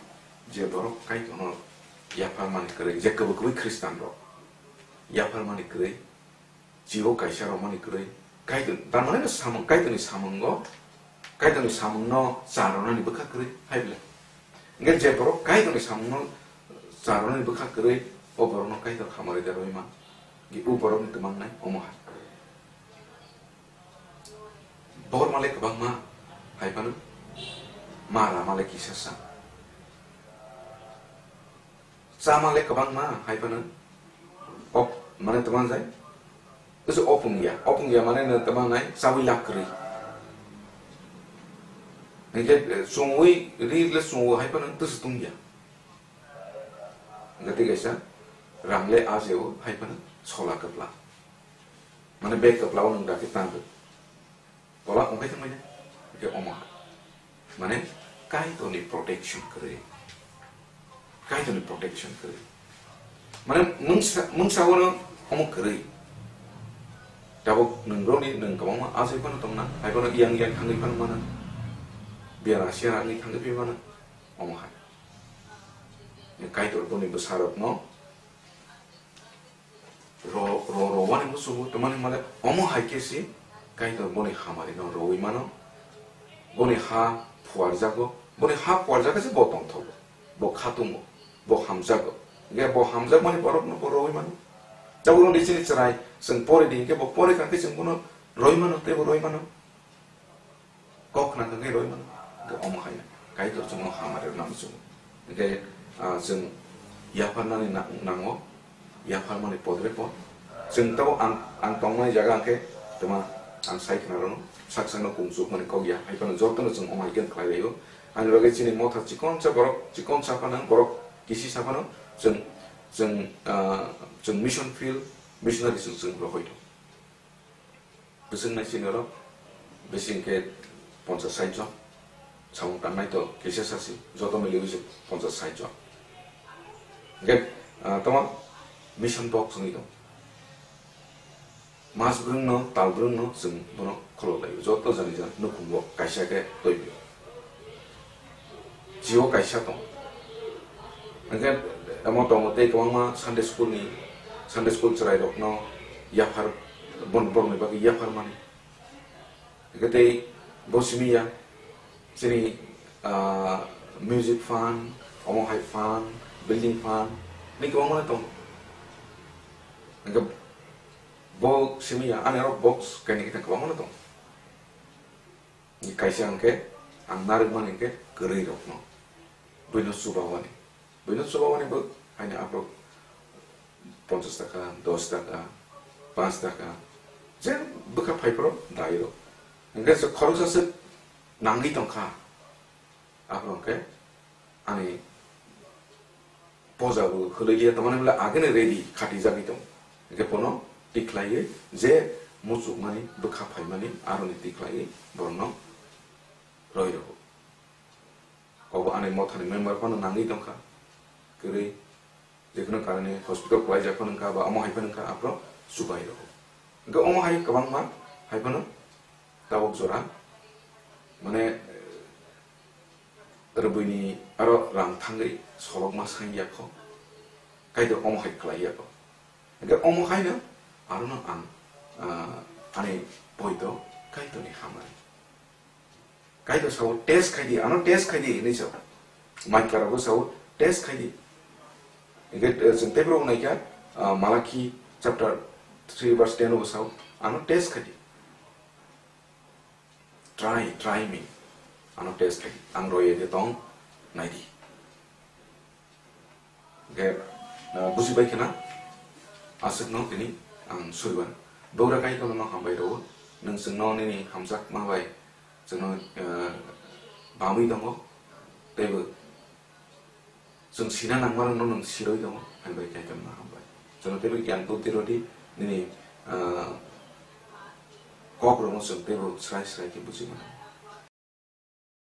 je borok Kaitorno yapharmani kwrwi, je kwbwi kwbwi Khristanrok yapharmani kwrwi, chiro kaisa romani kwrwi, Kaitor, tamani no samung, Kaitorni samungo, Kaitorni samungno cha rwnani bwkha kwrwi hai bwle. Hingke je borok Kaitorni samungno cha rwnani bwkha kwrwi, o borokno Kaitor hamari da rwui man. Hingke o borokni twmangnai omo hai. Borma le kwbangma hai phano, ma rama le kisa sa. Chama le kwbangma hai phano, op-, mane twman jai, usu opung ya, opung ya mane no twman nai, chawi lak kwrwi. Hingke, eh, chungwi, ri le chungwi hai phano, tusu tung ya. Hingke tei kaisa, ram le a jeo hai phano, sola kwpla. Mane bek kwpla o nwng dakhe tang rw. Tola wngkhe thangmani, hingke omo hai. Mane, Kaitorni protection kwrwi. Kaitorni protection kwrwi. Mane, mungsa, mungsa wano omo kwrwi. Tabuk nwng roni nwng kwbangma asai phano tongna, hai phano yang yang thangwi phano mano. Biara siara wngwi thangwi phi mano. Omo hai. Kaitor boni bwsarokno ro, ro, ro, wani muchungo, tamani male, omo hai khe se Kaitor boni hamari no rowi mano, boni ha phuarjago, boni ha phuarjago se bo tongthogo, bo khatungo, bo hamjago, hingke bo hamjakmani borok no bo rowi mano. Tabuk ni chini chwrai, chwng pori di, hingke bo pori kangkhe chwng bono rowi mano, tei bo rowi mano. Kok khna khe roi mano, hingke omo hai Kaitor chwngno hamari rwna muchungo. Hingke, ah, chwng yapharnani na-, nango, yapharmani podre pod. Chwng tabo ang, ang tongmani jaga hingke, tuma ang sai khna rwno, sak sakno kung chukmani kok ya, hai phano jotono chwng omo hai khe khlai laio. Ani bagwi chini motha chikonsa borok, chikonsa phano borok kisisa phano chwng, chwng, ah, chwng mission field, missionary chwng, chwng rohoi tong. Bwswk nai sini oro bisi hwnkhe ponchas sait jon. Samung tangnai to kisa sasi, joto miliwi se ponchas sait jon. Hwnkhe, ah, tamo mission box wngwi tong. Mas bwrwngno, tal bwrwngno chwng bono khulok laio. Joto jani jani nukhungo kaisa khe toibi. Jio kaisa tong. Hingke amo tongo tei kwbangma Sunday school ni, Sunday school chwrai rokno yaphar, bon-, borokni bagwi yaphar mani. Hingke tei bo simi ya, chini, ah, music fund, omo hai fund, building fund, ni kwbangma tong. Hingke bo simi ya, ani oro box kaini khe kwbangma tong. Kaisa hwnkhe ang narwkmani hwnkhe kwrwirokno, buino chubawani. Buino chubawani bo haino aphuru ponchas taka, dos taka, panch taka, je bwkha phaiphuru dairok. Hwnkhe se khoroksa se nangwi tongkha. Aphuru hwnkhe ani poja bo hwlwi liya, tamani bole agene ready khatijagwi tongo. Hingke bono tikhlaiwi je muchukmani, bwkha phaimani, aroni tikhlaiwi borokno roi rwo. Obo ani mothani member phano nangwi tongkha, kwrwi, jephano karani hospital kwlaijak phano wngkha, ba omo hai phano wngkha, aphuru chubai rwo. Hingke omo hai kwbangma hai phano tabuk jora, mane, rwbwini aro rang thangwi solokma sang ya kho. Kaitor omo hai khlai ya kho. Hingke omo haino arono ang, ah, ani poito Kaitorni hamari. Kaitor sao test khaidi, ano test khaidi hinwi sao. Maikha rogo sao test khaidi. Hingke, eh, chwng teibo naikha, ah, Malaki chapter three verse ten o sao ano test khaidi. Try, try me. Ano test khaidi. Ang roye de tong naidi. Hingke, ah, bujibai kheno, aswkno tini ang suribar. Bugra Kaitorno hambai rwo, nwng chwngno nini hamjakma bai chwngno, ah, bamwi tongo, teibo chwng sina nangmarokno nwng sirwi tongo, hambai Kaitorno hambai. Chwngno teibo giyan buddhi rwdi, nini, ah, kokrokno chwng teibo srai srai khe buji mano.